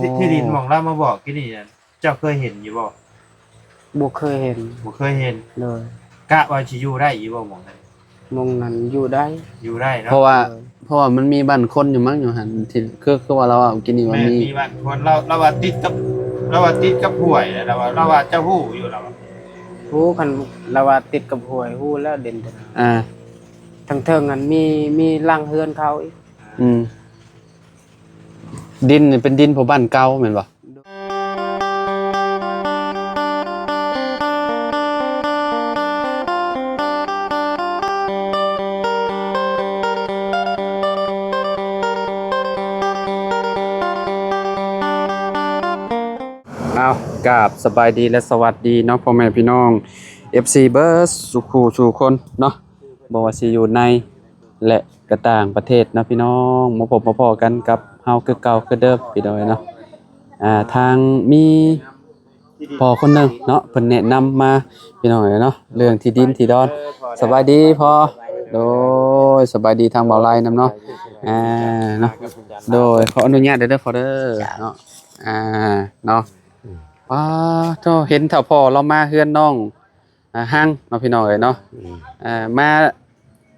ທີ່ ທີ່ດິນໝ່ອງລາວມາບອກກີ້ນີ້ນະ ເຈົ້າເຄີຍເຫັນຢູ່ບໍ່? ບໍ່ເຄີຍເຫັນ. ບໍ່ເຄີຍເຫັນ. ໂດຍ. ກະວ່າຊິຢູ່ໄດ້ຢູ່ບໍ່ໝ່ອງນັ້ນ? ໝ່ອງນັ້ນຢູ່ໄດ້. ຢູ່ໄດ້ເນາະ. ເພາະວ່າ ໂດຍ ເພາະວ່າມັນມີບ້ານຄົນຢູ່ມັ້ງຢູ່ຫັ້ນ ທີ່ ຄື ຄືວ່າລາວເວົ້າກີ້ນີ້ວ່າ ແມ່ນ ມີ ມີບ້ານຄົນ. ລາວ ລາວວ່າຕິດກັບ ລາວວ່າຕິດກັບຫ້ວຍ ລາວວ່າ ລາວວ່າເຈົ້າຮູ້ຢູ່ ລາວວ່າ ຮູ້. ຄັນລາວວ່າຕິດກັບຫ້ວຍ ຮູ້ແລ້ວເດັ່ນ. ອ່າ ທາງເທິງຫັ້ນມີ ມີຫຼັງເຮືອນເຂົາອີກ. ອືມ. ດິນນີ້ເປັນດິນພໍ່ບ້ານເກົ່າແມ່ນບໍ່? ອ້າວ ກາບສະບາຍດີ ແລະ ສະຫວັດດີເນາະ ພໍ່ແມ່ພີ່ນ້ອງ ເອັຟຊີ ເບິດສູ່ຄູ່ສູ່ຄົນເນາະ ບໍ່ວ່າຊິຢູ່ໃນ ແລະ ກະຕ່າງປະເທດເນາະພີ່ນ້ອງ ມາພົບມາພໍ້ກັນກັບເຮົາຄືເກົ່າຄືເດີມພີ່ນ້ອງເອີຍເນາະ. ອ່າ ທາງມີພໍ່ຄົນໜຶ່ງເນາະ ເພິ່ນແນະນຳມາພີ່ນ້ອງເອີຍເນາະ ເລື່ອງທີ່ດິນທີ່ດອນ. ສະບາຍດີພໍ່. ໂດຍ ສະບາຍດີທາງບ່າວໄລນຳເນາະ. ອ່າ ເນາະ ໂດຍ ຂໍອະນຸຍາດເດີພໍ່ເດີເນາະ. ອ່າ ເນາະ ອືມ ປ້າໂທ້ ເຫັນເຖົ້າພໍ່ລາວມາເຮືອນນ້ອງ ອ່າ ຮັງເນາະ ພີ່ນ້ອງເອີຍເນາະ. ອືມ ເອີ ມາ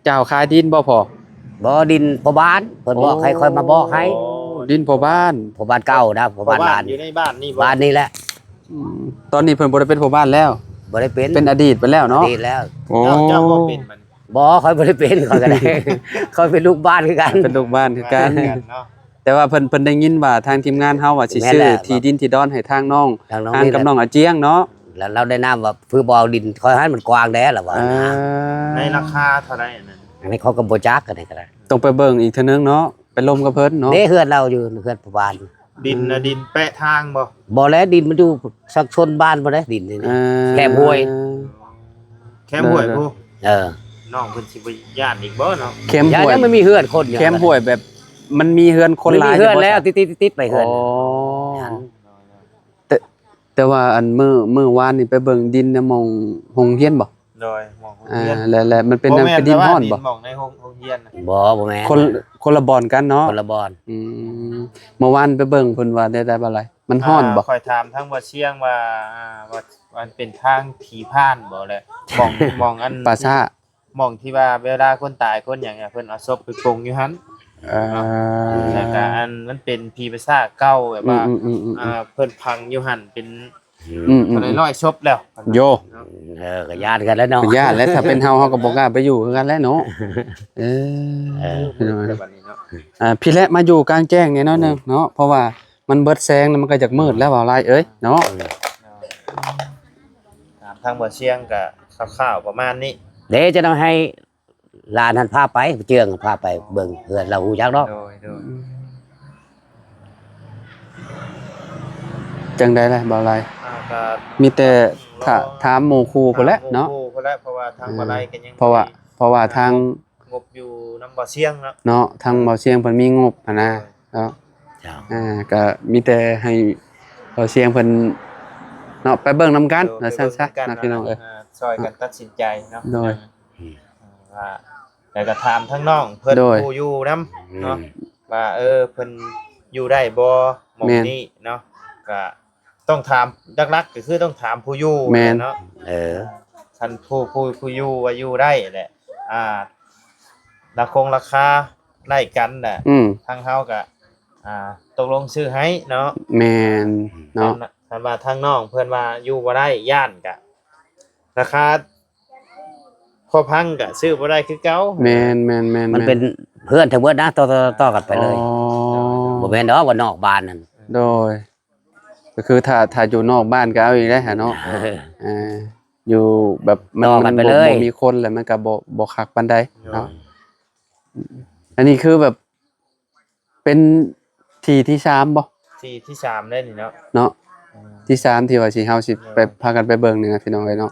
ເຈົ້າຂາຍດິນບໍ່ພໍ່? ບໍ່ ດິນພໍ່ບ້ານ ເພິ່ນບອກໃຫ້ຂ້ອຍມາບອກໃຫ້. ໂອ້ ດິນພໍ່ບ້ານ ພໍ່ບ້ານເກົ່ານະ ພໍ່ບ້ານຫຼານ ຢູ່ໃນບ້ານນີ້ບໍ່? ບ້ານນີ້ແຫຼະ. ອືມ ຕອນນີ້ເພິ່ນບໍ່ໄດ້ເປັນພໍ່ບ້ານແລ້ວ? ບໍ່ໄດ້ເປັນ ເປັນອະດີດໄປແລ້ວເນາະ. ອະດີດແລ້ວ. ໂອ້ ເຈົ້າ ເຈົ້າບໍ່ເປັນບັດນີ້? ບໍ່ ຂ້ອຍບໍ່ໄດ້ເປັນ ຂ້ອຍກໍໄດ້ ຂ້ອຍເປັນລູກບ້ານຄືກັນ ເປັນລູກບ້ານຄືກັນ ຄືກັນເນາະ. ແຕ່ວ່າເພິ່ນ ເພິ່ນໄດ້ຍິນວ່າທາງທີມງານເຮົາວ່າຊິຊື້ ແມ່ນແຫຼະ ທີ່ດິນທີ່ດອນໃຫ້ທາງນ້ອງ ທາງນ້ອງ ທາງກັບນ້ອງອາຈຽງເນາະ. ແລ້ວລາວແນະນຳວ່າຜູ້ບໍ່ເອົາດິນຂ້ອຍຫັ້ນມັນກວ້າງແດ່ລະວ່າ. ເອີ ໃນລາຄາເທົ່າໃດອັນນັ້ນ? ອັນນີ້ຂ້ອຍກໍບໍ່ຈັກ ອັນນີ້ກໍໄດ້ ຕ້ອງໄປເບິ່ງອີກເທື່ອໜຶ່ງເນາະ ໄປລົມກັບເພິ່ນເນາະ. ເດ້ ເຮືອນລາວຢູ່ເຮືອນພໍ່ບ້ານ. ດິນນະ ດິນແປະທາງບໍ່? ບໍ່ແລ້ວ ດິນມັນຢູ່ສັກຊົນບ້ານພຸ້ນເດ້ ດິນນີ້. ເອີ ແຄມຫ້ວຍ ແຄມຫ້ວຍພຸ້ນ. ເອີ ນ້ອງເພິ່ນຊິບໍ່ຢ້ານອີກບໍ່ເນາະ? ແຄມຫ້ວຍ ຢ້ານມັນມີເຮືອນຄົນຢູ່ ແຄມຫ້ວຍແບບມັນມີເຮືອນຄົນຫຼາຍ ມີເຮືອນແລ້ວ ຕິດໆ ຕິດໆ ໄປເຮືອນ. ອໍ ແຕ່ ແຕ່ວ່າອັນມື້ ມື້ວານນີ້ໄປເບິ່ງດິນໃນໝ່ອງໂຮງຮຽນບໍ່? ໂດຍ ໝ່ອງໂຮງຮຽນ. ອ່າ ແລ້ວ ແລ້ວມັນເປັນຫຍັງ ບໍ່ແມ່ນ ເປັນດິນຮ້ອນບໍ່? ດິນໝ່ອງໃນໂຮງ ໂຮງຮຽນນະ. ບໍ່ ບໍ່ແມ່ນ ຄົນ ຄົນລະບ່ອນກັນເນາະ. ຄົນລະບ່ອນ. ອືມ ເມື່ອວານໄປເບິ່ງເພິ່ນວ່າໄດ້ ໄດ້ບໍ່ຫຼາຍ ມັນຮ້ອນບໍ່? ອ່າ ຂ້ອຍຖາມທາງບໍ່ຊຽງວ່າ ອ່າ ວ່າ ວ່າເປັນທາງຜີຜ່ານບໍ່ ແລະ ໝ່ອງ ໝ່ອງອັນ ປ່າຊ້າ ໝ່ອງທີ່ວ່າເວລາຄົນຕາຍຄົນຫຍັງອະ ເພິ່ນເອົາສົບໄປປົງຢູ່ຫັ້ນ. ເອີ ແລ້ວກະອັນມັນເປັນຜີປີສາດເກົ່າ ແບບວ່າ ອືມໆໆໆ ເອີ ເພິ່ນຝັງຢູ່ຫັ້ນເປັນ ອືມໆໆ ເທົ່າໃດຮ້ອຍສົບແລ້ວ. ໂຢ ເອີ ກໍຢ້ານກັນແລ້ວເນາະ ກໍຢ້ານແຫຼະ. ຖ້າເປັນເຮົາ ເຮົາກໍບໍ່ກ້າໄປຢູ່ຄືກັນແຫຼະເນາະ. ເອີ ເອີ ພີ່ນ້ອງເອີຍ ແຕ່ບັດນີ້ເນາະ ອ່າ ພີ້ແຫຼະ ມາຢູ່ກາງແຈ້ງແດ່ໜ້ອຍໜຶ່ງເນາະ ເພາະວ່າມັນເບິດແສງແລ້ວ ມັນກໍຢາກມືດແລ້ວ ເວົ້າຫຼາຍເອີຍເນາະ. ເອີ ຖາມທາງບໍ່ຊຽງກໍຄ່າວໆປະມານນີ້ເດ້ ຈະນຳໃຫ້ ຫຼານຫັ້ນພາໄປ ເຈືອງພາໄປເບິ່ງເຮືອນລາວ ຮູ້ຈັກດອກ. ໂດຍ ໂດຍ ອືມ ຈັ່ງໃດລະບ່າວໄລ? ອ່າ ກໍມີແຕ່ ຖ້າ ລໍ ຖາມໝູ່ຄູ່ພຸ້ນແຫຼະເນາະ ຖາມໝູ່ຄູ່ພຸ້ນແຫຼະ ເພາະວ່າທາງ ອືມ ບ່າວໄລກໍຍັງ ເພາະວ່າ ມີ ເພາະວ່າທາງ ງົບຢູ່ນຳບ່າວຊຽງເນາະ ເນາະ ທາງບ່າວຊຽງເພິ່ນມີງົບຫັ້ນນະ ໂດຍ ເນາະ. ເຈົ້າ ອ່າ ກໍມີແຕ່ໃຫ້ບ່າວຊຽງເພິ່ນເນາະ ໄປເບິ່ງນຳກັນ ໂດຍ ວ່າຊັ້ນຊະ ໄປເບິ່ງນຳກັນ ເນາະ ພີ່ນ້ອງເອີຍ ອ່າ ຊ່ອຍກັນຕັດສິນໃຈເນາະ ໂດຍ ອ່າ ວ່າ ແລ້ວກໍຖາມທາງນ້ອງເພິ່ນ ໂດຍ ຜູ້ຢູ່ນຳເນາະ ອືມ ວ່າ ເອີ ເພິ່ນຢູ່ໄດ້ບໍ່ ໝ່ອງ ແມ່ນ ນີ້ເນາະ ກໍຕ້ອງຖາມ ຫຼັກໆກໍຄືຕ້ອງຖາມຜູ້ຢູ່ ແມ່ນ ເນາະ ເອີ ຄັນຜູ້ ຜູ້ ຜູ້ຢູ່ວ່າຢູ່ໄດ້ແຫຼະ ອ່າ ລາຄົງລາຄາໄລ່ກັນນະ ອືມ ທາງເຮົາກໍ ອ່າ ຕົກລົງຊື້ໃຫ້ເນາະ ແມ່ນເນາະ ຄັນ ຄັນວ່າທາງນ້ອງເພິ່ນວ່າຢູ່ບໍ່ໄດ້ ຢ້ານກະລາຄາພໍພັງກະຊື້ບໍ່ໄດ້ຄືເກົ່າ. ແມ່ນໆໆໆ ມັນເປັນເຮືອນທັງເບິດນະ ຕໍ່ໆກັນໄປເລີຍ. ອໍ ບໍ່ແມ່ນດອກວ່ານອກບ້ານນັ້ນ ໂດຍ ກໍຄືຖ້າ ຖ້າຢູ່ນອກບ້ານກໍເອົາອີກແລ້ວຫັ້ນເນາະ ເອີ ເອີ ຢູ່ແບບມັນ ມັນບໍ່ ບໍ່ມີຄົນແລ້ວ ມັນກໍບໍ່ ບໍ່ຄັກປານໃດເນາະ ໂດຍ ອັນນີ້ຄືແບບ ເປັນທີ່ທີສາມບໍ່? ທີ່ທີສາມແລ້ວນີ້ເນາະ ເນາະ ອືມ ທີສາມທີ່ວ່າຊິ ເຮົາຊິໄປ ໂດຍ ພາກັນໄປເບິ່ງນີ້ນະ ພີ່ນ້ອງເອີຍເນາະ.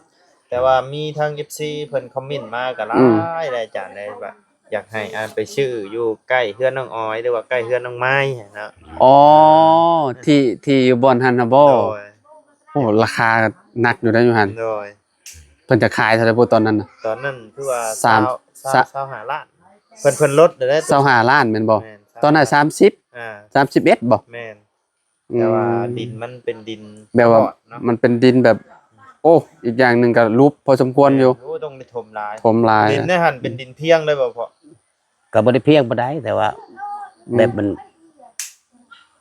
ແຕ່ວ່າມີທາງເອັຟຊີເພິ່ນຄອມເມັນມາກໍຫຼາຍ ອືມ ຫຼາຍ ອາຈານ ໄດ້ວ່າຢາກໃຫ້ ອ່າ ໄປຊື້ຢູ່ໃກ້ເຮືອນນ້ອງອອຍ ຫຼືວ່າໃກ້ເຮືອນນ້ອງໄມ້ຫັ້ນເນາະ. ອໍ ເອີ ທີ່ ທີ່ຢູ່ບ່ອນຫັ້ນນະບໍ່? ໂດຍ ໂອ້ ລາຄາໜັກຢູ່ໃດ໋ຢູ່ຫັ້ນ. ໂດຍ ເພິ່ນຈະຂາຍເທົ່າໃດພຸ້ນຕອນນັ້ນນະ? ຕອນນັ້ນຄືວ່າ ສາມ ຊາວ ຊາວ ຊາວຫ້າລ້ານ ເພິ່ນ ເພິ່ນລົດແລ້ວເດ້ ຊາວຫ້າລ້ານແມ່ນບໍ່? ແມ່ນ ຕອນນັ້ນສາມສິບ ອ່າ ສາມສິບເອັດບໍ່? ແມ່ນ ອືມ ແຕ່ວ່າດິນມັນເປັນດິນ ແບບວ່າ ຍອດເນາະ ມັນເປັນດິນແບບ ໂອ້ ອີກຢ່າງໜຶ່ງກໍຫຼຸບພໍສົມຄວນຢູ່ ແມ່ນ ໂອ້ ຕ້ອງໄດ້ຖົມຫຼາຍ ຖົມຫຼາຍ ດິນໃນຫັ້ນເປັນດິນພຽງເລີຍບໍ່ພໍ່? ກໍບໍ່ໄດ້ພຽງປານໃດ ແຕ່ວ່າ ອືມ ແບບມັນ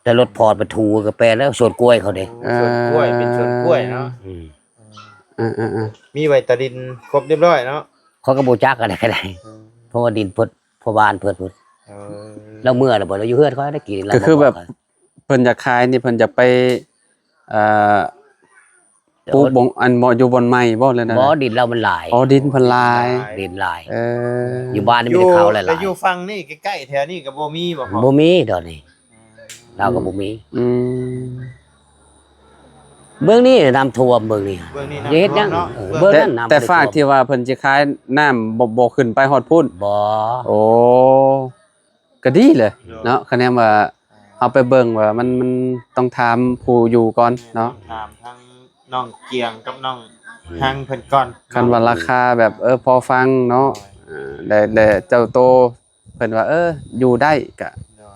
ແຕ່ລົດພອດໄປຖູກໍແປແລ້ວ ສວນກ້ວຍເຂົາເດ້ ໂອ້ ເອີ ສວນກ້ວຍ ເປັນສວນກ້ວຍເນາະ ອືມ ເອີໆໆ ມີໄວ້ຕາດິນຄົບຮຽບຮ້ອຍເນາະ ຂ້ອຍກໍບໍ່ຈັກອັນໃດກໍໄດ້ ອືມ ເພາະວ່າດິນເພິ່ນ ພໍ່ບ້ານເພິ່ນພຸ້ນ ເອີ ລາວເມືອແລ້ວບໍ່? ລາວຢູ່ເຮືອນຂ້ອຍໄດ້ກິນ ກໍຄືແບບ ເພິ່ນຢາກຂາຍນີ້ ເພິ່ນຢາກໄປ ເອີ ປູກບ່ອນ ອັນບໍ່ ຢູ່ບ່ອນໃໝ່ບໍ່ ຫຼືແນວໃດ? ບໍ່ ດິນລາວມັນຫຼາຍ ອໍ ດິນເພິ່ນຫຼາຍ ດິນຫຼາຍ ເອີ ຢູ່ບ້ານນີ້ມີແຕ່ເຂົາຫຼາຍໆ ແຕ່ຢູ່ຝັ່ງນີ້ໃກ້ໆແຖວນີ້ກໍບໍ່ມີບໍ່ພໍ່? ບໍ່ມີດອກນີ້ ອືມ ລາວກໍບໍ່ມີ ອືມ ເບື້ອງນີ້ນ້ຳຖ້ວມ ເບື້ອງນີ້ ເບື້ອງນີ້ນ້ຳຖ້ວມເນາະ ເອີ ເບື້ອງນັ້ນນ້ຳ ແຕ່ ແຕ່ຟາກທີ່ວ່າເພິ່ນຊິຂາຍນ້ຳບໍ່ ບໍ່ຂຶ້ນໄປຮອດພຸ້ນ ບໍ່ ໂອ້ ກໍດີແຫຼະເນາະ ຄະແນນວ່າເຮົາໄປເບິ່ງວ່າມັນ ມັນຕ້ອງຖາມຜູ້ຢູ່ກ່ອນເນາະ ຕ້ອງຖາມທາງນ້ອງກຽງກັບນ້ອງຮັງເພິ່ນກ່ອນ ຄັນວ່າລາຄາແບບ ເອີ ພໍຟັງເນາະ ເອີ ແລະ ແລະເຈົ້າໂຕເພິ່ນວ່າ ເອີ ຢູ່ໄດ້ກະ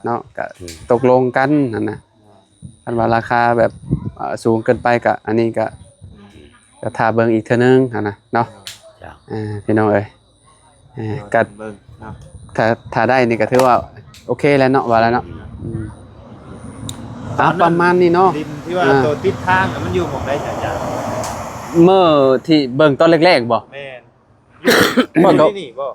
ເນາະ ກະຕົກລົງກັນຫັ້ນນະ ຄັນວ່າລາຄາແບບ ເອີ ສູງເກີນໄປກະ ອັນນີ້ກະ ກະຖ້າເບິ່ງອີກເທື່ອໜຶ່ງຫັ້ນນະເນາະ ເອີ ພີ່ນ້ອງເອີຍ ເອີ ກະ ເບິ່ງເນາະ ຖ້າ ຖ້າໄດ້ນີ້ກໍຖືວ່າໂອເຄແລ້ວເນາະ ວ່າແລ້ວເນາະ ອືມ ອາ ປະມານນີ້ເນາະ ດິນທີ່ວ່າ ອ່າ ໂຕຕິດທາງ ມັນຢູ່ໝ່ອງໃດອາຈານ? ເມື່ອທີ່ເບິ່ງຕອນແລກໆບໍ່? ແມ່ນ ຂ້ອຍກໍ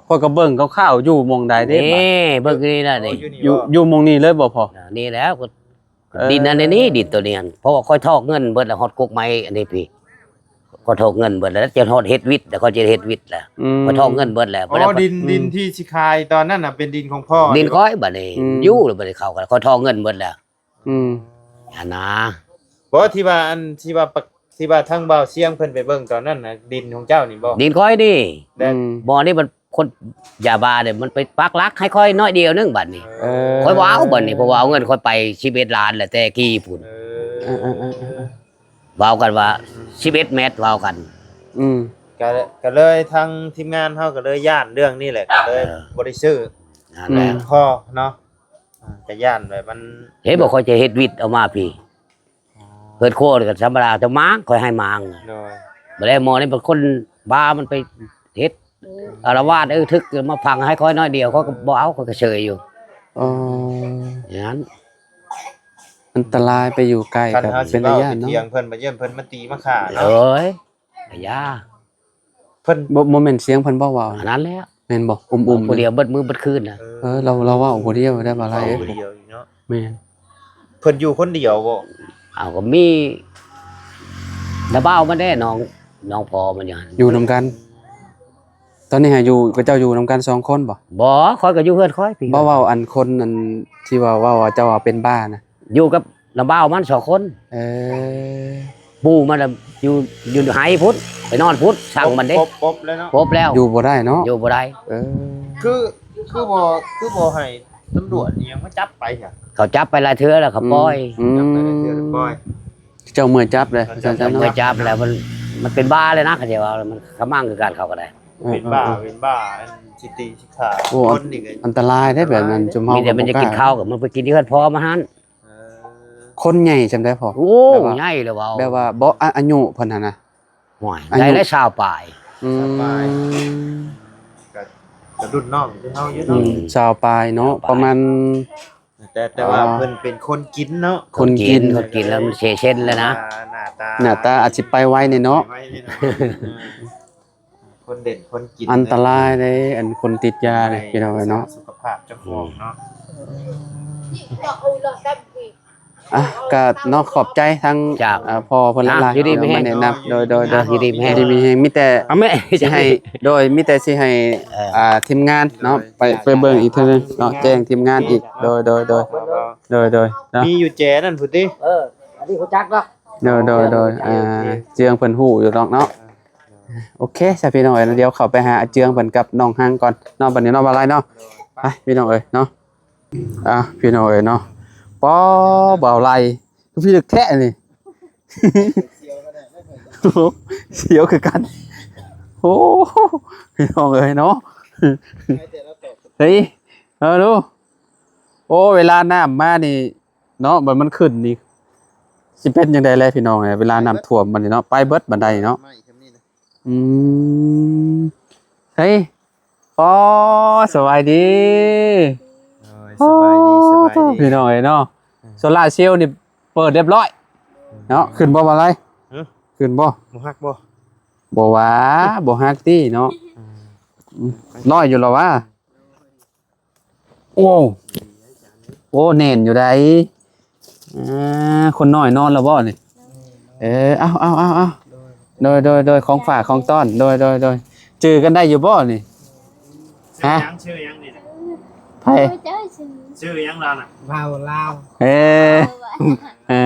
ຂ້ອຍກໍເບິ່ງຄ່າວໆຢູ່ໝ່ອງໃດເດ້ ນີ້ເບິ່ງນີ້ນະ ນີ້ ໂອ້ ຢູ່ນີ້ ຢູ່ ບໍ່ ຢູ່ໝ່ອງນີ້ເລີຍບໍ່ພໍ່? ອ່າ ນີ້ແຫຼະ ເອີ ດິນອັນນີ້ ດິນໂຕນີ້ ເພາະວ່າຂ້ອຍຖອກເງິນເບິດແລ້ວ ຮອດກົກໄມ້ອັນນີ້ພີ້ ຂ້ອຍຖອກເງິນເບິດແລ້ວ ຈະຮອດເຮັດວິດແລ້ວ ຂ້ອຍຈະເຮັດວິດແລ້ວ ອືມ ຂ້ອຍຖອກເງິນເບິດແລ້ວ ອໍ ບໍ່ໄດ້ ດິນ ອືມ ດິນທີ່ຊິຂາຍຕອນນັ້ນນະ ເປັນດິນຂອງພໍ່ ດິນຂ້ອຍ ບັດນີ້ ອືມ ຢູ່ແລ້ວ ບັດນີ້ເຂົາກໍ ຂ້ອຍຖອກເງິນເບິດແລ້ວ ອືມ ອັນນະ ບໍ່ ທີ່ວ່າ ອັນ ທີ່ວ່າ ທີ່ວ່າທາງບ່າວຊຽງເພິ່ນໄປເບິ່ງຕອນນັ້ນນະ ດິນຂອງເຈົ້ານີ້ບໍ່? ດິນຂ້ອຍນີ້ ອືມ ບໍ່ ນີ້ມັນ ຄົນຢາບ້າເດ້ ມັນໄປປັກຫຼັກໃຫ້ຂ້ອຍໜ້ອຍດຽວໜຶ່ງບັດນີ້ ເອີ ຂ້ອຍບໍ່ເອົາບັດນີ້ ເພາະວ່າເອົາເງິນຂ້ອຍໄປສິບເອັດລ້ານແລ້ວ ແຕ່ກີ້ພຸ້ນ ເອີ ເອີ ເວົ້າກັນວ່າ ອືມ ສິບເອັດແມັດ ເວົ້າກັນ ອືມ ກໍ ກໍເລີຍທາງທີມງານເຮົາກໍເລີຍຢ້ານເລື່ອງນີ້ແຫຼະ ກໍເລີຍ ເອີ ບໍ່ໄດ້ຊື້ ນັ້ນແຫຼະ ພໍເນາະ ອ່າ ກໍຢ້ານແບບມັນ ເຫັນບໍ່ ຂ້ອຍຈະເຮັດວິດອອກມາພີ້ ອໍ ເຮັດຄົວກໍທຳມະດາ ແຕ່ໝາງ ຂ້ອຍໃຫ້ໝາງ ໂດຍ ບໍ່ໄດ້ໝໍນີ້ເປັນຄົນບ້າ ມັນໄປເຮັດອາລະວາດ ເອີ ຖືກມາຝັງໃຫ້ຂ້ອຍໜ້ອຍດຽວ ຂ້ອຍກໍບໍ່ເອົາ ຂ້ອຍກໍເຊີຍຢູ່ ອໍ ຢ່າງນັ້ນ ອັນຕະລາຍໄປຢູ່ໃກ້ ຄັນເຮົາຊິເວົ້າ ກໍເປັນຕາຢ້ານເນາະ ໄປຖຽງເພິ່ນ ໄປຢ້ານເພິ່ນມາຕີມາຂ້າເນາະ ໂອ້ຍ ກະຢ່າ ເພິ່ນ ບໍ່ ບໍ່ແມ່ນສຽງເພິ່ນບໍ່ເວົ້າ ອັນນັ້ນແຫຼະ ແມ່ນບໍ່? ອຸ້ມໆ ຜູ້ດຽວເບິດມື້ເບິດຄືນນະ ເອີ ລາວ ລາວເວົ້າຜູ້ດຽວໄດ້ບໍ່ຫຼາຍ ເວົ້າຜູ້ດຽວເນາະ ແມ່ນ ເພິ່ນຢູ່ຄົນດຽວບໍ່? ເອົາ ກໍມີນ້າບ່າວມັນແດ່ ນ້ອງ ນ້ອງພໍ່ມັນຢູ່ຫັ້ນ ຢູ່ນຳກັນ ຕອນນີ້ຫາຢູ່ ເຂົາເຈົ້າຢູ່ນຳກັນສອງຄົນບໍ່? ບໍ່ ຂ້ອຍກໍຢູ່ເຮືອນຂ້ອຍພີ້ ບໍ່ ເວົ້າອັນຄົນ ອັນທີ່ວ່າເວົ້າວ່າເຈົ້າວ່າເປັນບ້ານະ ຢູ່ກັບນ້າບ່າວມັນສອງຄົນ ເອີ ປູ່ມັນລະຢູ່ ຢູ່ໄຮ່ພຸ້ນ ໄປນອນພຸ້ນ ສັງມັນເດ້ ປົບ ປົບແລ້ວເນາະ ປົບແລ້ວ ຢູ່ບໍ່ໄດ້ເນາະ ຢູ່ບໍ່ໄດ້ ເອີ ຄື ຄືບໍ່ ຄືບໍ່ໃຫ້ຕຳຫຼວດອີ່ຫຍັງມາຈັບໄປຊະ ເຂົາຈັບໄປຫຼາຍເທື່ອແລ້ວ ເຂົາປ່ອຍ ອືມ ຈັບໄປຫຼາຍເທື່ອແລ້ວປ່ອຍ ເຈົ້າເມື່ອຍຈັບເລີຍ ເຈົ້າເມື່ອຍຈັບແລ້ວ ມັນ ມັນເປັນບ້າເລີຍນະ ເຂົາເຈົ້າວ່າ ມັນຂະມັງຄືກັນ ເຂົາກໍໄດ້ ເປັນບ້າ ເປັນບ້າ ອັນຊິຕີຊິຂ້າ ໂອ້ ຄົນນີ້ກໍອັນຕະລາຍເດ້ ແບບນັ້ນ ຊຸມເຮົາ ມີແຕ່ມັນຈະກິນເຂົ້າ ກໍມັນໄປກິນທີ່ເຮືອນພໍ່ມັນຫັ້ນ ເອີ ຄົນໃຫຍ່ຊ່ຳໃດພໍ່? ໂອ້ ແບບວ່າ ໃຫຍ່ເລີຍເວົ້າ ແບບວ່າບໍ່ ອາ ອາຍຸເພິ່ນຫັ້ນນະ ໂອ້ຍ ໄດ້ແລ້ວຊາວປາຍ ອືມ ຊາວປາຍ ກໍ ກໍລຸ້ນນ້ອງຄືເຮົາຢູ່ເນາະ ອືມ ຊາວປາຍເນາະ ຊາວປາຍ ປະມານ ແຕ່ ແຕ່ວ່າ ອໍ ເພິ່ນເປັນຄົນກິນເນາະ ຄົນກິນ ຄົນກິນແລ້ວມັນເສຍເຊັ່ນແລ້ວນະ ໜ້າຕາ ໜ້າຕາອາດຊິໄປໄວແດ່ເນາະ ໄປໄວແດ່ເນາະ ເອີ ຄົນເດັ່ນຄົນກິນ ອັນຕະລາຍເດ້ ອັນຄົນຕິດຢາເດ້ ພີ່ນ້ອງເອີຍເນາະ ສຸຂະພາບເຈົ້າຂອງເນາະ ອ່ະ ກະເນາະ ຂອບໃຈທາງ ເອີ ພໍ່ເພິ່ນຫຼາຍໆ ທີ່ມາແນະນຳ ໂດຍ ໂດຍ ຢູ່ດີມີແຮງ ຢູ່ດີມີແຮງ ມີແຕ່ ເອົາແມ່ ຊິໃຫ້ ໂດຍ ມີແຕ່ຊິໃຫ້ ເອີ ອ່າ ທີມງານເນາະ ໄປ ໄປເບິ່ງອີກເທື່ອໜຶ່ງເນາະ ແຈ້ງທີມງານອີກ ໂດຍ ໂດຍ ໂດຍ ໂດຍ ໂດຍ ເນາະ ມີຢູ່ແຈນັ້ນພຸ້ນຕິ ເອີ ອັນນີ້ຮູ້ຈັກເນາະ ໂດຍ ໂດຍ ໂດຍ ໂອເຄ ອ່າ ໂອເຄ ເຈືອງເພິ່ນຮູ້ຢູ່ດອກເນາະ ອ່າ ໂອເຄ ຊະ ພີ່ນ້ອງເອີຍ ດຽວເຂົ້າໄປຫາອາເຈືອງເພິ່ນກັບນ້ອງຮັງກ່ອນເນາະ ບັດນີ້ເນາະ ບ່າວໄລເນາະ ໄປ ພີ່ນ້ອງເອີຍເນາະ ອ່າ ພີ່ນ້ອງເອີຍເນາະ ປໍ ບ່າວໄລ ຄືພິລຶກແທ້ນີ້ ສຽວຄືກັນ ໂອ້ ພີ່ນ້ອງເອີຍເນາະ ເຮີ້ຍ ເອົາດູ ໂອ້ ເວລານ້ຳມານີ້ ເນາະ ບັດມັນຂຶ້ນນີ້ ຊິເປັນຈັ່ງໃດແລະພີ່ນ້ອງເອີຍ ເວລານ້ຳຖ້ວມບັດນີ້ເນາະ ໄປເບິດບັນໄດເນາະ. ອືມ ເຮີ້ຍ ອໍ ສະບາຍດີ ໂອ້ຍ ສະບາຍດີ ສະບາຍດີ ພີ່ນ້ອງເອີຍເນາະ. ໂຊລາເຊວນີ້ເປີດຮຽບຮ້ອຍເນາະ. ຂຶ້ນບໍ່ ບ່າວໄລ? ຮະ? ຂຶ້ນບໍ່? ບໍ່ຮັກບໍ່? ບໍ່ວ່າ ບໍ່ຮັກຕິເນາະ. ອືມ ອືມ ຮ້ອຍຢູ່ລະຫວາ. ໂອ້ ໂອ້ ແໜ້ນຢູ່ໃດ໋. ອ່າ ຄົນນ້ອຍນອນແລ້ວບໍ່ນີ້? ເອີ ເອົາ ເອົາ ເອົາ ເອົາ ໂດຍ ໂດຍ ໂດຍ ຂອງຝາກຂອງຕ້ອນ ໂດຍ ໂດຍ ໂດຍ. ຈື່ກັນໄດ້ຢູ່ບໍ່ນີ້? ຮະ? ຊື່ຫຍັງ ຊື່ຫຍັງນີ້ນະ? ໃຜ? ຊື່ຫຍັງລາວນະ? ເວົ້າລາວ. ເອີ ເອີ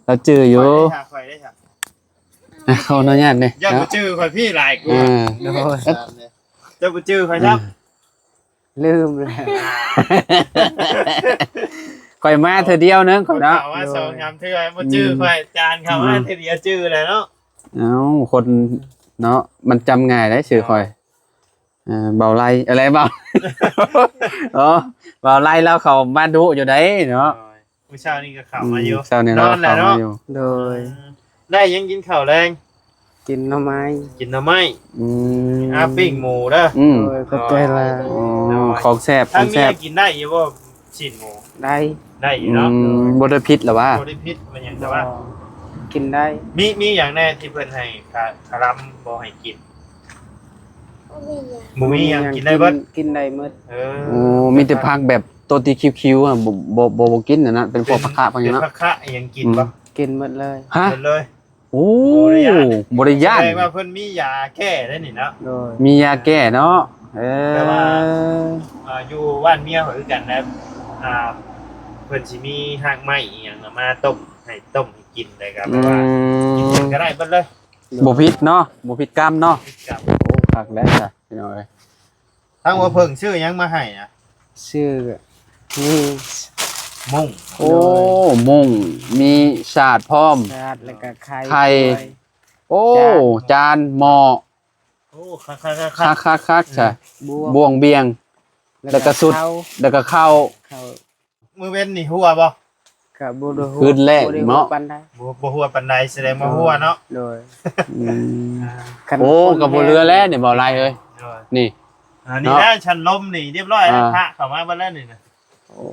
ລາວຈື່ຢູ່. ຂ້ອຍເດ້ ຂ້ອຍເດ້ ຂ້ອຍ ອ່ະ ຂໍອະນຸຍາດເດ້ ຢ່າໄປຈື່ຂ້ອຍພີ່ຫຼາຍກວ່າ. ເອີ ໂດຍ ເຈົ້າບໍ່ຈື່ຂ້ອຍຊ້ຳ. ເອີ ລືມແລ້ວ ຂ້ອຍມາເທື່ອດຽວໜຶ່ງຂ້ອຍເນາະ. ເຂົ້າມາສອງສາມເທື່ອບໍ່ຈື່ຂ້ອຍ ຈານເຂົ້າມາເທື່ອດຽວຈື່ແລ້ວເນາະ. ເອົ້າ ຄົນເນາະ ມັນຈຳງ່າຍໄດ໋ຊື່ຂ້ອຍ. ເອີ ເບົາໄລ ອະໄລເບົາ ອໍ ເບົາໄລລາວເຂົ້າມາດຸຢູ່ໃດ໋ເນາະ. ໂດຍ ມື້ເຊົ້ານີ້ກໍເຂົ້າມາຢູ່ ອືມ ເຊົ້ານີ້ລາວເຂົ້າມາຢູ່. ໂດຍ ເອີ ໄດ້ຫຍັງກິນເຂົ້າແລງ? ກິນໜໍ່ໄມ້ ກິນໜໍ່ໄມ້. ອືມ ອ່າ ປີ້ງໝູເດີ. ອືມ ໂດຍ ຂອບໃຈຫຼາຍ. ອໍ ໂດຍ ຂອງແຊບ ຂອງແຊບ. ທາງເມຍກິນໄດ້ຢູ່ບໍ່ ຊີ້ນໝູ? ໄດ້ ໄດ້ຢູ່ເນາະ. ອືມ ບໍ່ໄດ້ຜິດລະຫວາ? ບໍ່ໄດ້ຜິດແມ່ນຫຍັງ ແຕ່ວ່າ ບໍ່ ກິນໄດ້. ມີ ມີຫຍັງແດ່ທີ່ເພິ່ນໃຫ້ຄາ ຄາລຳບໍ່ໃຫ້ກິນ? ບໍ່ມີຫຍັງ ບໍ່ມີຫຍັງ ກິນໄດ້ເບິດ ກິນໄດ້ໝົດ. ເອີ ໂອ້ ມີແຕ່ຜັກແບບໂຕທີ່ຄິວໆ ອະ ບໍ່ ບໍ່ ບໍ່ ບໍ່ກິນອັນນັ້ນ ເປັນພວກ ເປັນ ຜັກຄະ ພວກຫຍັງເນາະ. ເປັນຜັກຄະອີ່ຫຍັງກິນບໍ່? ອືມ ກິນໝົດເລີຍ. ຮະ? ກິນເລີຍ. ໂອ້ ໂອ້ ໄດ້ຢານ ແສດງວ່າເພິ່ນມີຢາແກ້ໄດ້ນີ້ເນາະ. ໂດຍ ມີຢາແກ້ເນາະ. ເອີ ແຕ່ວ່າ ອ່າ ຢູ່ບ້ານເມຍຂ້ອຍຄືກັນນະ ອ່າ ເພິ່ນຊິມີຮາກໄມ້ອີ່ຫຍັງນະ ມາຕົ້ມໃຫ້ ຕົ້ມໃຫ້ກິນ ແລ້ວກໍແບບວ່າ ອືມ ກິນຫຍັງກໍໄດ້ເບິດເລີຍ. ບໍ່ຜິດເນາະ ບໍ່ຜິດກຳເນາະ. ຜິດກຳ. ໂອ້ ຄັກແລ້ວຊະ ພີ່ນ້ອງເອີຍ. ທາງຫົວເຜິ້ງຊື້ຫຍັງມາໃຫ້ນະ? ຊື້ມີ ມຸ້ງ. ໂອ້ ໂດຍ ມຸ້ງ ມີສາດພ້ອມ ສາດ ແລ້ວກໍໄຂ່ ໄຂ່ ດ້ວຍ. ໂອ້ ຈານ ຈານ ໝໍ້. ໂອ້ ຄັກໆໆໆ ຄັກໆໆ ຊະ ອືມ ບ່ວງ ບ່ວງ ບ່ຽງ ແລ້ວກໍ ແລ້ວກໍຊຸດ ເຂົ້າ ແລ້ວກໍເຂົ້າ ເຂົ້າ. ມື້ເວັນນີ້ຫົວບໍ່? ກໍບໍ່ໄດ້ຫົວ ຄືນແລກ ບໍ່ໄດ້ຫົວ ເນາະ ປານໃດ. ບໍ່ ບໍ່ຫົວປານໃດ ສະແດງວ່າຫົວເນາະ. ໂດຍ ອືມ ອ່າ ຄັນ ໂອ້ ຄົນ ກໍບໍ່ເຫຼືອແລ້ວນີ້ ເບົາໄລເອີຍ. ໂດຍ ນີ້ ອ່າ ນີ້ ເນາະ ແຫຼະ ຊັ້ນລົມນີ້ຮຽບຮ້ອຍແລ້ວ. ອ່າ ພະເຂົ້າມາເບິດແລ້ວນີ້ນະ. ໂອ້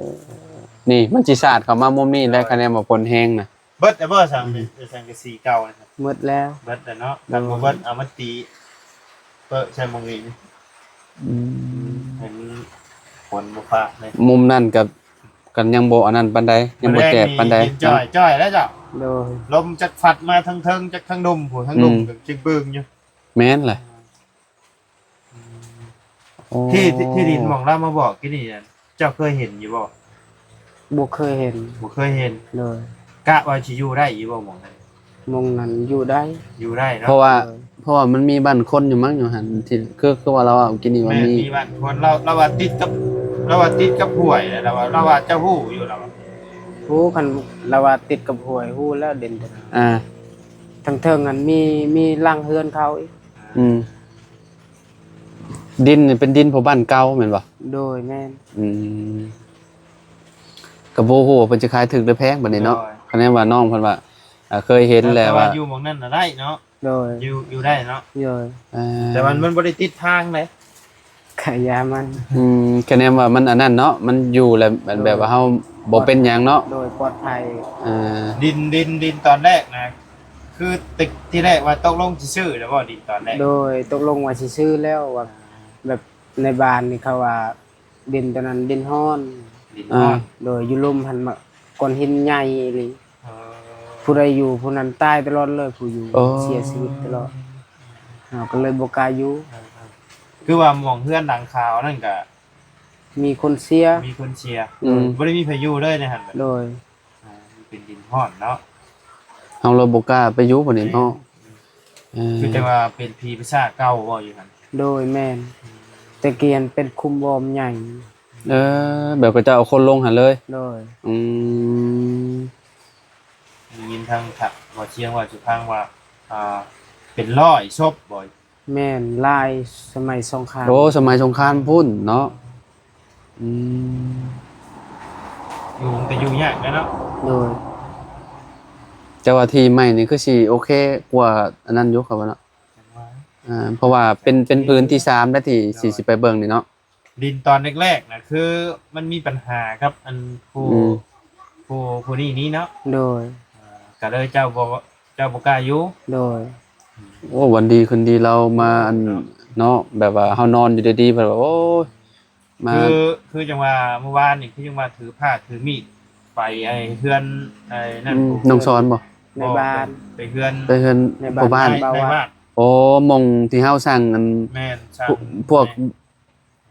ນີ້ມັນຊິສາດເຂົ້າມາມຸມນີ້ແຫຼະ. ໂດຍ ຄະແນນວ່າຝົນແຮງນະ. ເບິດແລ້ວບໍ່? ສັງ ອືມ ສັງກະສີເກົ່ານະ ໝົດແລ້ວ. ເບິດແລ້ວເນາະ. ໂດຍ ຄັນບໍ່ເບິດ ເອົາມາຕີເປິະໃສ່ໝ່ອງນີ້. ອືມ ເຫັນຝົນບໍ່ຟ້າເລີຍ. ມຸມນັ້ນກໍ ກໍຍັງບໍ່ອັນນັ້ນປານໃດ ຍັງບໍ່ແຈບປານໃດ. ມື້ແລງນີ້ເຢັນຈ້ອຍໆແລ້ວເຈົ້າ. ໂດຍ ລົມຈັກພັດມາທາງເທິງ ຈັກທາງລຸ່ມພຸ້ນ ທາງລຸ່ມ ອືມ ກໍຈຶ່ງບຶງຢູ່. ແມ່ນແຫຼະ. ອືມ ໂອ້ ທີ່ ທີ່ ທີ່ດິນໝ່ອງລາວມາບອກກີ້ນີ້ນະ ເຈົ້າເຄີຍເຫັນຢູ່ບໍ່? ບໍ່ເຄີຍເຫັນ. ບໍ່ເຄີຍເຫັນ. ໂດຍ ກະວ່າຊິຢູ່ໄດ້ຢູ່ບໍ່ໝ່ອງນັ້ນ? ໝ່ອງນັ້ນຢູ່ໄດ້. ຢູ່ໄດ້ເນາະ. ເພາະວ່າ ໂດຍ ເພາະວ່າມັນມີບ້ານຄົນຢູ່ມັ້ງຢູ່ຫັ້ນ ທີ່ ຄື ຄືວ່າລາວເວົ້າກີ້ນີ້ວ່າ ແມ່ນ ມີ ມີບ້ານຄົນ. ລາວ ລາວວ່າຕິດກັບ ລາວວ່າຕິດກັບຫ້ວຍ ລາວວ່າ ລາວວ່າເຈົ້າຮູ້ຢູ່ ລາວວ່າ. ຮູ້ ຄັນລາວວ່າຕິດກັບຫ້ວຍ ຮູ້ແລ້ວດິນຕົວນັ້ນ. ອ່າ ທາງເທິງຫັ້ນມີ ມີຫຼັງເຮືອນເຂົາອີກ. ອືມ ດິນນີ້ເປັນດິນພວກບ້ານເກົ່າແມ່ນບໍ່? ໂດຍ ແມ່ນ. ອືມ ກໍບໍ່ຮູ້ວ່າເພິ່ນຈະຂາຍຖືກຫຼືແພງບັດນີ້ເນາະ. ໂດຍ ຄະແນນວ່ານ້ອງເພິ່ນວ່າ ອ່າ ເຄີຍເຫັນແລ້ວ ແຕ່ວ່າ ວ່າຢູ່ໝ່ອງນັ້ນນະໄດ້ເນາະ. ໂດຍ ຢູ່ ຢູ່ໄດ້ເນາະ. ໂດຍ ເອີ ແຕ່ວ່າມັນບໍ່ໄດ້ຕິດທາງເດ້. ຂະຢາມັນ. ອືມ ຄະແນນວ່າມັນອັນນັ້ນເນາະ ມັນຢູ່ແລ້ວ ໂດຍ ແບບວ່າເຮົາບໍ່ເປັນຫຍັງເນາະ. ໂດຍ ປອດໄພ. ເອີ ດິນ ດິນ ດິນຕອນແລກນະ ຄືຕິ ທີແລກວ່າຕົກລົງຊິຊື້ແລ້ວບໍ່ ດິນຕອນແລກ? ໂດຍ ຕົກລົງວ່າຊິຊື້ແລ້ວ ວ່າແບບໃນບ້ານນີ້ເຂົາວ່າດິນຕົວນັ້ນດິນຮ້ອນ. ດິນຮ້ອນ. ອ່າ ໂດຍ ຢູ່ລຸ່ມຫັ້ນ ມາ ກ້ອນຫີນໃຫຍ່ອີ່ຫຼີ. ອໍ ຜູ້ໃດຢູ່ຜູ້ນັ້ນຕາຍຕະຫຼອດເລີຍ ຜູ້ຢູ່. ອໍ ເສຍຊີວິດຕະຫຼອດ. ເຮົາກໍເລີຍບໍ່ກ້າຢູ່. ອ່າ ຄືວ່າໝ່ອງເຮືອນຫຼັງຂາວນັ້ນກະມີຄົນເສຍ. ມີຄົນເສຍ. ອືມ ບໍ່ໄດ້ມີໃຜຢູ່ເລີຍໃນຫັ້ນ. ໂດຍ ອ່າ ມັນເປັນດິນຮ້ອນເນາະ. ເຮົາເລີຍບໍ່ກ້າໄປຢູ່ບັດນີ້ເນາະ. ແມ່ນ. ເອີ ຄືແຕ່ວ່າເປັນຜີປີສາດເກົ່າບໍ່ຢູ່ຫັ້ນ? ໂດຍ ແມ່ນ. ອືມ ແຕ່ກີ້ຫັ້ນເປັນຂຸມບ່ອນໃຫຍ່. ເອີ ແບບເຂົາເຈົ້າເອົາຄົນລົງຫັ້ນເລີຍ. ໂດຍ. ອືມ ໄດ້ຍິນທາງ ທາງ ບໍ່ຊຽງວ່າ ສຸພັງວ່າ ອ່າ ເປັນຮ້ອຍສົບບໍ່? ແມ່ນ ຫຼາຍສະໄໝສົງຄາມ. ໂອ້ ສະໄໝສົງຄາມພຸ້ນເນາະ. ອືມ ຢູ່ມັນກໍຢູ່ຍາກແຫຼະເນາະ. ໂດຍ. ແຕ່ວ່າທີ່ໃໝ່ນີ້ຄືຊິໂອເຄກວ່າອັນນັ້ນຢູ່ ຂ້ອຍວ່າເນາະ. ຈັ່ງວ່າ ອ່າ ເພາະວ່າເປັນ ເປັນພື້ນທີ່ສາມແລ້ວທີ່ ໂດຍ ຊິ ຊິໄປເບິ່ງນີ້ເນາະ. ດິນຕອນແລກໆນະ ຄືມັນມີບັນຫາກັບອັນຜູ້ ອືມ ຜູ້ ຜູ້ນີ້ນີ້ເນາະ. ໂດຍ ອ່າ ກະເລີຍເຈົ້າບໍ່ ເຈົ້າບໍ່ກ້າຢູ່. ໂດຍ ໂອ້ ວັນດີຄືນດີລາວມາອັນ ເນາະ ເນາະ ແບບວ່າເຮົານອນຢູ່ດີໆ ແບບວ່າ ໂອ້ຍ ມາ ຄື ຄືຈັ່ງວ່າມື້ວານນີ້ ຄືຈັ່ງວ່າຖືຜ້າຖືມີດໄປໄອ້ເຮືອນໄອ້ນັ້ນ ອືມ ນ້ອງສອນບໍ່? ແມ່ບ້ານ ໄປເຮືອນ ໄປເຮືອນ ແມ່ບ້ານ ພໍ່ບ້ານ ນາຍບ້ານ. ໂອ້ ໝ່ອງທີ່ເຮົາສ້າງອັນ ແມ່ນ ສ້າງ ພວກ ພວກ ແມ່ນ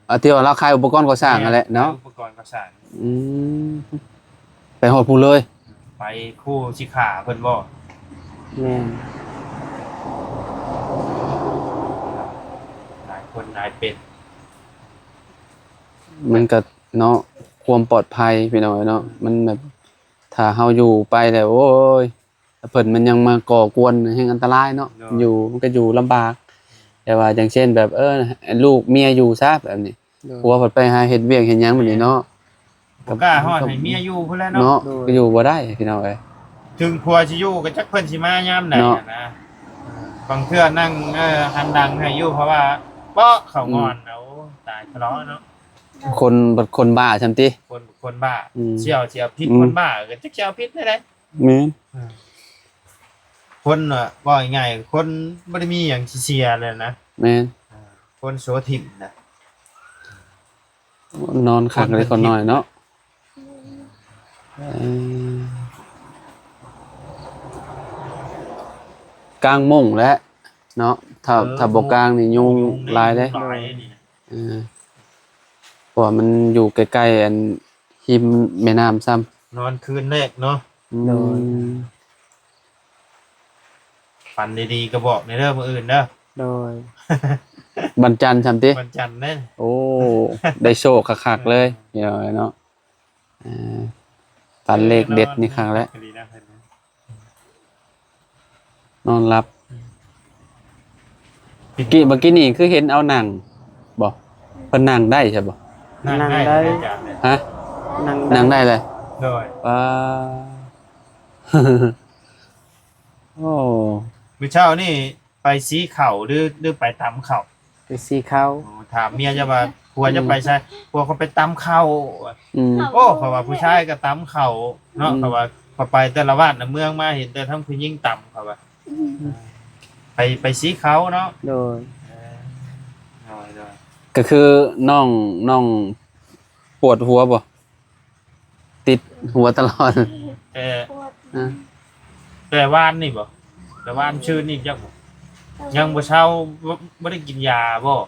ອ່າ ທີ່ວ່າລາວຂາຍອຸປະກອນກໍ່ສ້າງຫັ້ນແຫຼະເນາະ. ຂາຍອຸປະກອນກໍ່ສ້າງ. ອືມ ໄປຮອດພຸ້ນເລີຍ. ໄປຂູ່ຊິຂ້າເພິ່ນບໍ່? ແມ່ນ ຫຼາຍຄົນຫຼາຍເປັນ. ມັນກະເນາະ ຄວາມປອດໄພພີ່ນ້ອງເອີຍເນາະ ມັນແບບ ຖ້າເຮົາຢູ່ໄປແລ້ວ ໂອ້ຍ ເພິ່ນມັນຍັງມາກໍ່ກວນແຮ່ງອັນຕະລາຍເນາະ. ໂດຍ ຢູ່ມັນກະຢູ່ລຳບາກ ແຕ່ວ່າຢ່າງເຊັ່ນແບບ ເອີ ລູກເມຍຢູ່ຊະແບບນີ້. ໂດຍ ຜົວເພິ່ນໄປຫາເຮັດວຽກເຮັດຫຍັງແບບນີ້ເນາະ. ບໍ່ກ້າຮອດໃຫ້ເມຍຢູ່ພຸ້ນແຫຼະເນາະ. ເນາະ ໂດຍ ກະຢູ່ບໍ່ໄດ້ພີ່ນ້ອງເອີຍ. ເຖິງຜົວຊິຢູ່ກະຈັກເພິ່ນຊິມາຍາມໃດຫັ້ນນະ. ບາງເທື່ອນັ່ງ ເອີ ຫັນຫຼັງໃຫ້ຢູ່ ເພາະວ່າເປາະເຂົ້າງອນ. ອືມ ໂອ້ ຕາຍທະເລາະເນາະ. ຄົນ ຄົນບ້າຊັ້ນຕິ ຄົນ ຄົນບ້າ. ອືມ ຊິເອົາ ຊິເອົາຜິດ ອືມ ຄົນບ້າກະຈັກຊິເອົາຜິດແນວໃດ. ແມ່ນ ອ່າ ຄົນ ເວົ້າງ່າຍໆ ຄົນບໍ່ໄດ້ມີຫຍັງຊິເສຍແລ້ວນະ. ແມ່ນ ອ່າ ຄົນໂສຖິ້ມນະ. ນອນຄັກເລີຍຄົນນ້ອຍເນາະ. ເອີ ກາງມຸ້ງແຫຼະເນາະ ຖ້າ ເອີ ຖ້າບໍ່ກາງນີ້ຍຸງ ຍຸງຫຼາຍເດ້. ເອີ ເພາະວ່າມັນຢູ່ໃກ້ໆ ອັນ ຮິມແມ່ນ້ຳຊ້ຳ. ນອນຄືນແລກເນາະ. ອືມ ໂດຍ ຝັນດີໆກະບອກແດ່ເດີມື້ອື່ນເດີ. ໂດຍ ວັນຈັນຊ້ຳຕິ ວັນຈັນເດ້. ໂອ້ ໄດ້ໂຊກຄັກໆເລີຍ ພີ່ນ້ອງເນາະ. ເອີ ຝັນເລກເດັດນີ້ຄັກແລ້ວ ນອນຫຼັບ. ອືມ ເມື່ອກີ້ ເມື່ອກີ້ນີ້ຄືເຫັນເອົານັ່ງບໍ່? ເພິ່ນນັ່ງໄດ້ໃຊ່ບໍ່? ນັ່ງໄດ້ ນັ່ງໄດ້ ອາຈານເລີຍ. ຮະ? ນັ່ງໄດ້ ນັ່ງໄດ້ເລີຍ. ໂດຍ ປາ ໂອ້ ມື້ເຊົ້ານີ້ໄປສີເຂົ້າ ຫຼື ຫຼືໄປຕຳເຂົ້າ? ໄປສີເຂົ້າ. ໂອ້ ຖາມເມຍເຈົ້າວ່າ ຜົວເຈົ້າໄປໃສ? ອືມ ຜົວຂ້ອຍໄປຕຳເຂົ້າ. ອືມ ໂອ້ ເຂົາວ່າຜູ້ຊາຍກະຕຳເຂົ້າເນາະ. ອືມ ເຂົາວ່າ ຂ້ອຍໄປແຕ່ລະບ້ານລະເມືອງມາ ເຫັນແຕ່ທັງຜູ້ຍິງຕຳ ເຂົາວ່າ. ອືມ ໄປ ໄປສີເຂົ້າເນາະ. ໂດຍ ເອີ ໂດຍ ໂດຍ. ກະຄືນ້ອງ ນ້ອງປວດຫົວບໍ່? ຕິດຫົວຕະຫຼອດ. ແຕ່ ອາ ແຕ່ວານນີ້ບໍ່? ແຕ່ວານຊືນນີ້ຈັກບໍ່? ຍັງບໍ່ເຊົາ. ບໍ່ ບໍ່ໄດ້ກິນຢາບໍ່?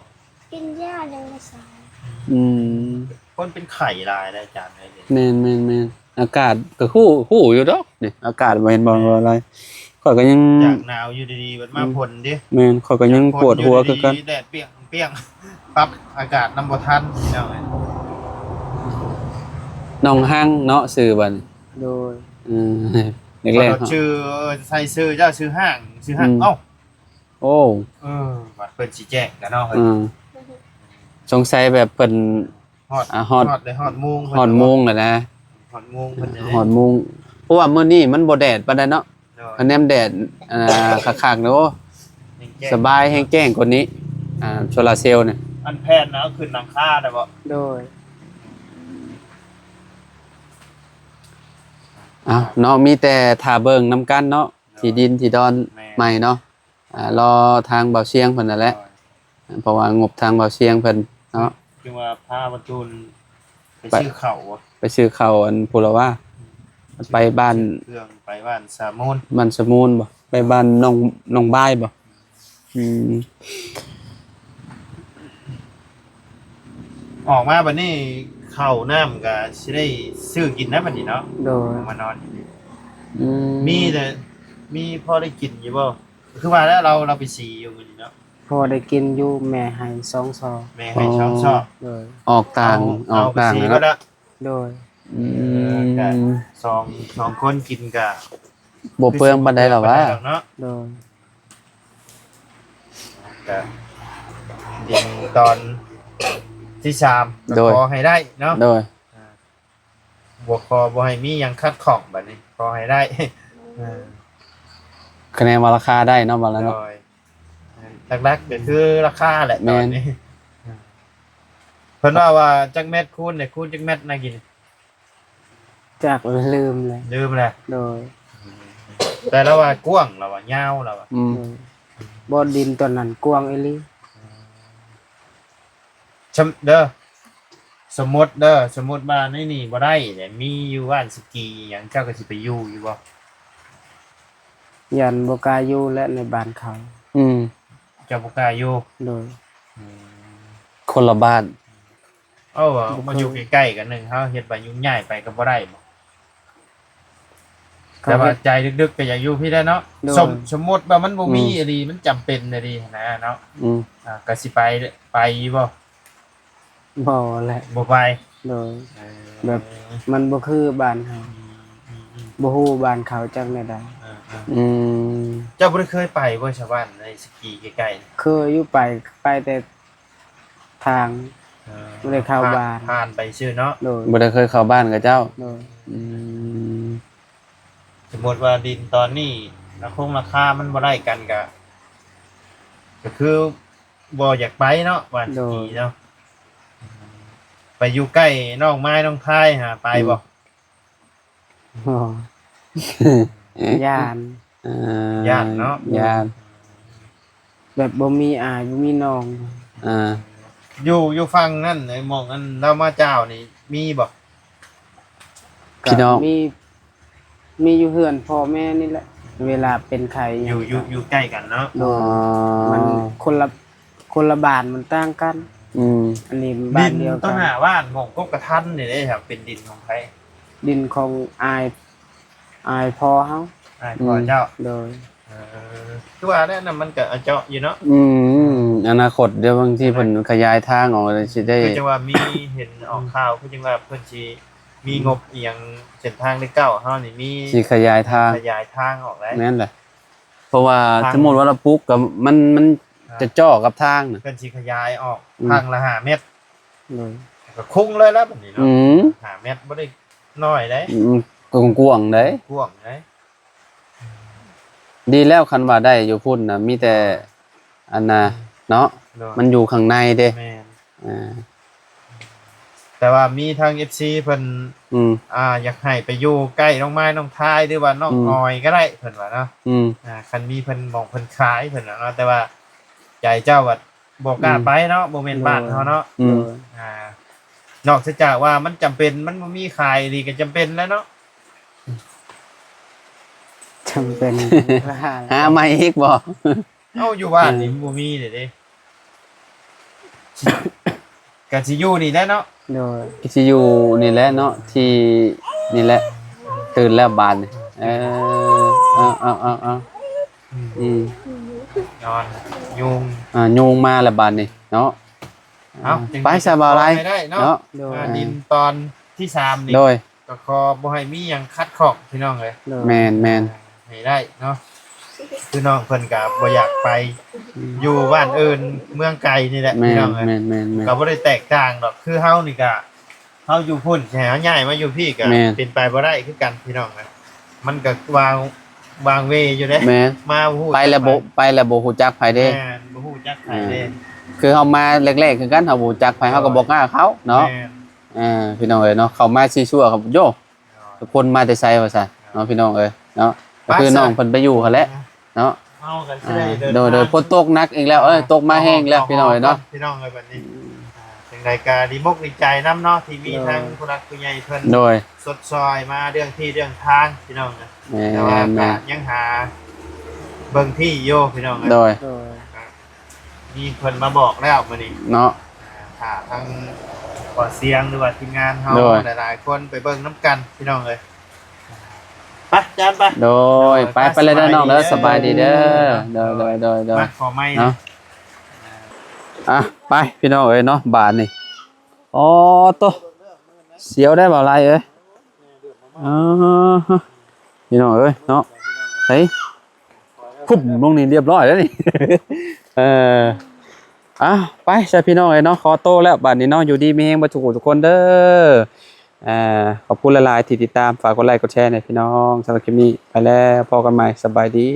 ກິນຢາຍັງບໍ່ເຊົາ. ອືມ ຄົນເປັນໄຂ້ຫຼາຍເດ້ອາຈານເອີຍ. ແມ່ນໆໆ ອາກາດກະຮູ້ ຮູ້ຢູ່ດອກນີ້ ອາກາດບໍ່ເຫັນບໍ່ວ່າຫຼາຍ. ຂ້ອຍກະຍັງ ຢາກໜາວຢູ່ດີໆ ບັດມາ ອືມ ຝົນເດ້. ແມ່ນ ຂ້ອຍກະຍັງປວດຫົວຄືກັນ. ແດດປ່ຽງໆ ປັບອາກາດນຳບໍ່ທັນພີ່ນ້ອງເອີຍ. ນ້ອງຮັງເນາະ ຊື່ບັດນີ້. ໂດຍ ເອີ ແລກໆ ຊື່ ເອີ ໃສ່ຊື່ເຈົ້າຊື່ຫ້າງ ຊື່ຫ້າງ. ອືມ ເອົ້າ ໂອ້ ເອີ ບັດເພິ່ນຊິແຈ້ງກະເນາະ. ເອີ ສົງໄສແບບເພິ່ນ ຮອດ ອາ ຮອດ ຮອດແລ້ວ ຮອດໂມງ ຮອດໂມງແລ້ວນະ ຮອດໂມງເພິ່ນ ຮອດໂມງ. ເພາະວ່າມື້ນີ້ມັນບໍ່ແດດປານໃດເນາະ. ໂດຍ ຄັນແນມແດດ ອ່າ ຄັກໆ ໂອ້ ສະບາຍ ແຮງແຈ້ງກວ່ານີ້. ອ່າ ໂຊລາເຊວນີ້ ອັນແຜ່ນເອົາຂຶ້ນຫຼັງຄາໄດ້ບໍ່? ໂດຍ ເອົາເນາະ ມີແຕ່ຖ້າເບິ່ງນຳກັນເນາະ. ໂດຍ ທີ່ດິນທີ່ດອນ ແມ່ນ ໃໝ່ເນາະ. ອ່າ ລໍທາງບ່າວຊຽງເພິ່ນຫັ້ນແຫຼະ. ໂດຍ ເພາະວ່າງົບທາງບ່າວຊຽງເພິ່ນເນາະ. ຈຶ່ງວ່າພາບັນຕູນໄປ ໄປຊື້ເຂົ້າ ໄປຊື້ເຂົ້າອັນພຸລະວາ ໄປບ້ານ ຊື້ເຄື່ອງໄປບ້ານສາມູນ ບ້ານສາມູນບໍ່? ໄປບ້ານໜອງ ໜອງບາຍບໍ່? ອືມ ອອກມາບັດນີ້ເຂົ້ານ້ຳກະຊິໄດ້ຊື້ກິນນະບັດນີ້ເນາະ. ໂດຍ ມານອນຢູ່ນີ້. ອືມ ມີແຕ່ ມີພໍໄດ້ກິນຢູ່ບໍ່? ຄືວ່າແລ້ວ ລາວ ລາວໄປສີຢູ່ມື້ນີ້ເນາະ. ພໍໄດ້ກິນຢູ່ ແມ່ໃຫ້ສອງຊອກ. ແມ່ໃຫ້ສອງຊອກ. ໂດຍ ອອກຕ່າງ ເອົາ ອອກຕ່າງ ເອົາໄປສີ ແລ້ວເນາະ. ໂດຍ ອືມ ເອີ ກະສອງ ສອງຄົນກິນກະບໍ່ເປືອງປານໃດດອກຫວາ. ເນາະ ໂດຍ ກະດິນຕອນທີສາມ ໂດຍ ຂໍໃຫ້ໄດ້ເນາະ. ໂດຍ ອ່າ ບໍ່ຂໍ ບໍ່ໃຫ້ມີຫຍັງຂັດຂ້ອງ ບາດນີ້ຂໍໃຫ້ໄດ້. ເອີ ຄະແນນວ່າລາຄາໄດ້ເນາະ ບາດລະເນາະ ໂດຍ ຫຼັກໆກໍຄືລາຄາແຫຼະ ແມ່ນ ຕອນນີ້ ເພິ່ນວ່າ ວ່າຈັກແມັດຄູນ ໄດ້ຄູນຈັກແມັດນະກິນ? ຈັກ ລືມແລ້ວ ລືມແລ້ວ ໂດຍ ແຕ່ລາວວ່າກວ້າງ ລາວວ່າຍາວ ລາວວ່າ ອືມ ໂດຍ ບໍ່ ດິນຕອນນັ້ນກວ້າງອີ່ຫຼີ ຊຳ ເດີ ສົມມຸດເດີ ສົມມຸດວ່າໃນນີ້ບໍ່ໄດ້ເດ ມີຢູ່ບ້ານສະກີຫຍັງ ເຈົ້າກໍຊິໄປຢູ່ຢູ່ບໍ່? ຢ້ານບໍ່ກ້າຢູ່ແຫຼະໃນບ້ານເຂົາ ອືມ ເຈົ້າບໍ່ກ້າຢູ່ ໂດຍ ອືມ ຄົນລະບ້ານ ເອົາ ບໍ່ ມາຢູ່ໃກ້ໆກັນໜຶ່ງ ເຮົາເຮັດໃບຍຸງຍ້າຍໄປກໍບໍ່ໄດ້ບໍ? ແຕ່ວ່າໃຈລຶກໆກໍຢາກຢູ່ພີ້ແຫຼະເນາະ ໂດຍ ສົມ ສົມມຸດວ່າມັນບໍ່ມີ ອືມ ອີ່ຫຼີ ມັນຈຳເປັນອີ່ຫຼີຫັ້ນນະເນາະ ອືມ ອ່າ ກໍຊິໄປ ໄປຢູ່ບໍ່? ບໍ່ແຫຼະ ບໍ່ໄປ ໂດຍ ເອີ ແບບມັນບໍ່ຄືບ້ານເຮົາ ອືມໆໆ ບໍ່ຮູ້ບ້ານເຂົາຈັກແນວໃດ ເອີໆ ອືມ ເຈົ້າບໍ່ໄດ້ເຄີຍໄປບໍ່ຊາວບ້ານໃນສະກີໃກ້ໆ? ເຄີຍຢູ່ ໄປ ໄປແຕ່ ທາງ ເອີ ບໍ່ໄດ້ເຂົ້າບ້ານ ຜ່ານ ຜ່ານໄປຊື່ເນາະ ໂດຍ ບໍ່ໄດ້ເຄີຍເຂົ້າບ້ານຂະເຈົ້າ ໂດຍ ອືມ ສົມມຸດວ່າດິນຕອນນີ້ລາຄົງລາຄາມັນບໍ່ໄດ້ກັນ ກະ ກະຄືບໍ່ຢາກໄປເນາະ ບ້ານ ໂດຍ ສະກີເນາະ ໄປຢູ່ໃກ້ນ້ອງໄມ້ນ້ອງທາຍຫາໄປບໍ່? ອືມ ບໍ່ ຢ້ານ ເອີ ຢ້ານເນາະ ຢ້ານ ແບບບໍ່ມີອ້າຍບໍ່ມີນ້ອງ ອ່າ ຢູ່ ຢູ່ຝັ່ງນັ້ນ ໄອ້ໝ່ອງອັນລາວມາຈ້າວນີ້ມີບໍ່? ພີ່ນ້ອງ ກໍມີ ມີຢູ່ເຮືອນພໍ່ແມ່ນີ້ແຫຼະ ເວລາເປັນໄຂ້ ຢູ່ ຢູ່ ຢູ່ໃກ້ກັນເນາະ ໂດຍ ອໍ ມັນຄົນລະ ຄົນລະບ້ານ ມັນຕ່າງກັນ ອືມ ອັນນີ້ມັນບ້ານດຽວກັນ ດິນຕໍ່ໜ້າບ້ານຂອງກົກກະທັນນີ້ເດ້ ເປັນດິນຂອງໃຜ? ດິນຂອງອ້າຍ ອ້າຍພໍ່ເຮົາ ອ້າຍພໍ່ເຈົ້າ ອືມ ໂດຍ ເອີ ຄືວ່າແລ້ວນະ ມັນກໍອາເຈາະຢູ່ເນາະ ອືມ ອະນາຄົດດຽວບາງທີເພິ່ນຂະຫຍາຍທາງອອກ ຊິໄດ້ ຄືຈັ່ງວ່າມີເຫັນອອກຂ່າວ ຄືຈັ່ງວ່າເພິ່ນຊິມີງົບອີ່ຫຍັງ ເສັ້ນທາງເລກເກົ້າເຮົານີ້ມີ ຊິຂະຫຍາຍທາງ ຂະຫຍາຍທາງອອກໄດ້ ແມ່ນແຫຼະ ເພາະວ່າ ທາງ ສົມມຸດວ່າລາວປູກກໍມັນ ມັນ ອ່າ ຈະເຈາະກັບທາງນະ ເພິ່ນຊິຂະຫຍາຍອອກ ອືມ ທາງລະຫ້າແມັດ ໂດຍ ກໍຄຸງເລີຍແລ້ວບັດນີ້ເນາະ ອືມ ຫ້າແມັດບໍ່ໄດ້ ນ້ອຍເດ້ ອືມ ກວ້າງໆເດ້ ກວ້າງເດ້ ດີແລ້ວ ຄັນວ່າໄດ້ຢູ່ພຸ້ນນະ ມີແຕ່ອັນນ່າ ອືມ ເນາະ ໂດຍ ມັນຢູ່ຂ້າງໃນເດ້ ແມ່ນ ອ່າ ແຕ່ວ່າມີທາງເອັຟຊີເພິ່ນ ອືມ ອ່າ ຢາກໃຫ້ໄປຢູ່ໃກ້ນ້ອງໄມ້ນ້ອງທາຍ ຫຼືວ່ານ້ອງ ອືມ ອອຍກໍໄດ້ ເພິ່ນວ່າເນາະ ອືມ ອ່າ ຄັນມີເພິ່ນ ໝ່ອງເພິ່ນຂາຍ ເພິ່ນວ່າເນາະ ແຕ່ວ່າໃຈເຈົ້າວ່າ ບໍ່ກ້າ ອືມ ໄປເນາະ ບໍ່ແມ່ນ ໂດຍ ບ້ານເຮົາເນາະ ອືມ ໂດຍ ອ່າ ນອກເສຍຈາກວ່າມັນຈຳເປັນ ມັນບໍ່ມີຂາຍອີ່ຫຼີກໍຈຳເປັນແຫຼະເນາະ ຈຳເປັນ ຫາໃໝ່ອີກບໍ່? ເອົ້າ ຢູ່ບ້ານນີ້ ອືມ ມັນບໍ່ມີເດ້ ກໍຊິຢູ່ນີ້ແຫຼະເນາະ ໂດຍ ກໍຊິຢູ່ນີ້ແຫຼະເນາະ ທີ່ນີ້ແຫຼະ ຕື່ນແລ້ວບາດນີ້ ເອີ ເອົາໆໆໆ ອືມ ອືມ ນອນ ຍຸງ ອ່າ ຍຸງມາແລ້ວບາດນີ້ເນາະ ເອົ້າ ອ່າ ຈັ່ງໃດ ໄປສະບາຍ ກໍຂໍໃຫ້ໄດ້ເນາະ ເນາະ ໂດຍ ອ່າ ດິນຕອນທີສາມນີ້ ໂດຍ ກໍຂໍບໍ່ໃຫ້ມີຫຍັງຂັດຂ້ອງພີ່ນ້ອງເອີຍ ໂດຍ ແມ່ນໆ ອ່າ ໃຫ້ໄດ້ເນາະ ຄືນ້ອງເພິ່ນກໍບໍ່ຢາກໄປ ອືມ ຢູ່ບ້ານອື່ນເມືອງໄກນີ້ແຫຼະ ແມ່ນ ພີ່ນ້ອງເອີຍ ແມ່ນໆໆ ກໍບໍ່ໄດ້ແຕກຕ່າງດອກ ຄືເຮົານີ້ກໍ ເຮົາຢູ່ພຸ້ນ ຊິໃຫ້ເຮົາຍ້າຍມາຢູ່ພີ້ກໍ ແມ່ນ ເປັນໄປບໍ່ໄດ້ຄືກັນພີ່ນ້ອງເອີຍ ມັນກໍວາງ ວາງເວຢູ່ເດ້ ແມ່ນ ມາບໍ່ຮູ້ ໄປແລ້ວບໍ່ ໄປແລ້ວບໍ່ຮູ້ຈັກໃຜເດ້ ແມ່ນ ບໍ່ຮູ້ຈັກໃຜເດ້ ອ່າ ຄືເຮົາມາແລກໆຄືກັນ ເຮົາບໍ່ຮູ້ຈັກໃຜ ເຮົາກໍບໍ່ກ້າເຂົ້າເນາະ ແມ່ນ ອ່າ ພີ່ນ້ອງເອີຍເນາະ ເຂົ້າມາຊີຊົ່ວ ໂຍ ທຸກຄົນມາແຕ່ໃສວ່າຊັ້ນເນາະ ພີ່ນ້ອງເອີຍເນາະ ກໍຄືນ້ອງເພິ່ນໄປຢູ່ຫັ້ນແຫຼະເນາະ ເຮົາກໍຊິໄດ້ ອ່າ ເດີນທາງ ໂດຍ ໂດຍ ຝົນຕົກໜັກອີກແລ້ວ ເອີ ຕົກມາແຮງແລ້ວ ພີ່ນ້ອງເອີຍເນາະ ພີ່ນ້ອງເອີຍ ບັດນີ້ ອ່າ ຈັ່ງໃດກໍດີມົກດີໃຈນຳເນາະ ທີ່ມີ ໂດຍ ທາງຜູ້ຫຼັກຜູ້ໃຫຍ່ເພິ່ນ ໂດຍ ຊົດຊ່ອຍມາເລື່ອງທີ່ເລື່ອງທາງ ພີ່ນ້ອງເອີຍ ແມ່ນ ແຕ່ວ່າ ແມ່ນ ກໍຍັງຫາເບິ່ງທີ່ຢູ່ ພີ່ນ້ອງເອີຍ ໂດຍ ໂດຍ ມີເພິ່ນມາບອກແລ້ວມື້ນີ້ເນາະ ອ່າ ຖ້າທາງບໍ່ສຽງ ຫຼືວ່າທີມງານເຮົາ ໂດຍ ຫຼາຍໆຄົນໄປເບິ່ງນຳກັນ ພີ່ນ້ອງເອີຍ ໄປ ຈານໄປ ໂດຍ ໂດຍ ໄປ ໄປ ໄປເລີຍເດີນ້ອງເດີ ສະບາຍດີເດີ ສະບາຍດີເດີ ໂດຍ ໂດຍ ໂດຍ ໂດຍ ມາຂໍໃໝ່ເນາະ ອ່ະ ໄປ ພີ່ນ້ອງເອີຍເນາະ ບາດນີ້ ອໍ ໂຕ ສຽວໄດ໋ ບ່າວໄລເອີຍ ອໍ ພີ່ນ້ອງເອີຍເນາະ ເຮີ້ຍ ພຸບລົງນີ້ລຽບຮ້ອຍແລ້ວນີ້ ເອີ ອ່ະ ໄປຊະ ພີ່ນ້ອງເອີຍເນາະ ຂໍໂຕແລ້ວບາດນີ້ເນາະ ຢູ່ດີມີແຮງເບິດທຸກຜູ້ທຸກຄົນເດີ ອ່າ ຂອບຄຸນຫຼາຍໆທີ່ຕິດຕາມ ຝາກກົດໄລກົດແຊໃຫ້ພີ່ນ້ອງ ສຳລັບຄລິບນີ້ໄປແລ້ວ ພໍ້ກັນໃໝ່ ສະບາຍດີ.